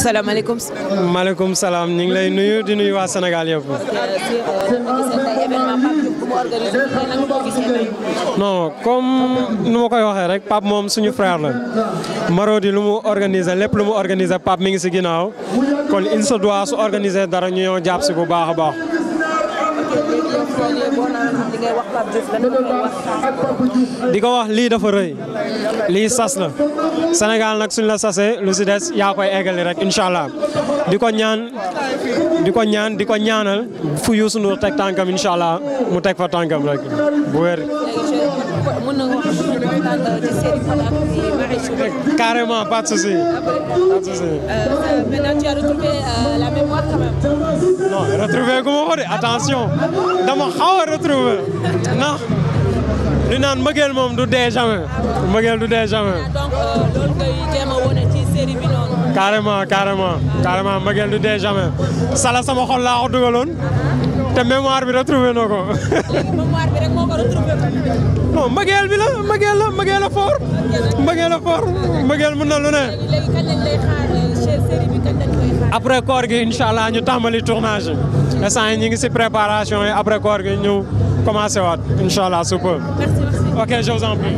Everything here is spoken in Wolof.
salaamaaleykum. maaleykum salaam ñu ngi lay nuyu di nuyu waa Sénégal yëpp. non comme nu ma koy waxee rek Pape moom suñu frère la Marodi lu mu organiser lépp lu mu organiser Pape mi ngi si ginnaaw kon il se doit su organiser dara ñu ñëw jàpp si bu baax a baax. di ko wax lii dafa rëy lii sas la Sénégal nag suñ la sasee lu si des yaa koy eggali rek incha allah di ko ñaanal fu Youssou Ndour teg tànkam incha allah mu teg fa tànkam rek bu wér. Carrément, pas de souci. Pas de souci. Maintenant, tu as retrouvé la mémoire quand même. Non, retrouver comment on dit? Attention, dama xaw a retrouver. Non. Li naan mbëggeel moom du dee jamais. Mbëggeel du dee jamais. Donc loolu ngay jéem a wone ci série bi noonu. Carrément mbëggeel du dee jamais. Sala sama xol laa ko dugaloon te mémoire bi retrouvé na ko. Léegi mémoire bi rek moo ko retrouvé. Non mbëggeel bi la mbëggeel a fort. Mbëggeel mën na lu ne. Léegi kañ lañ lay xaar série bi kañ lañ koy xaar. Après koor gi incha allah ñu tàmbali tournage yi. Instant yi ñu ngi si préparation yi après koor gi ñu commencé waat incha allah super. Merci. Ok, je vous en prie.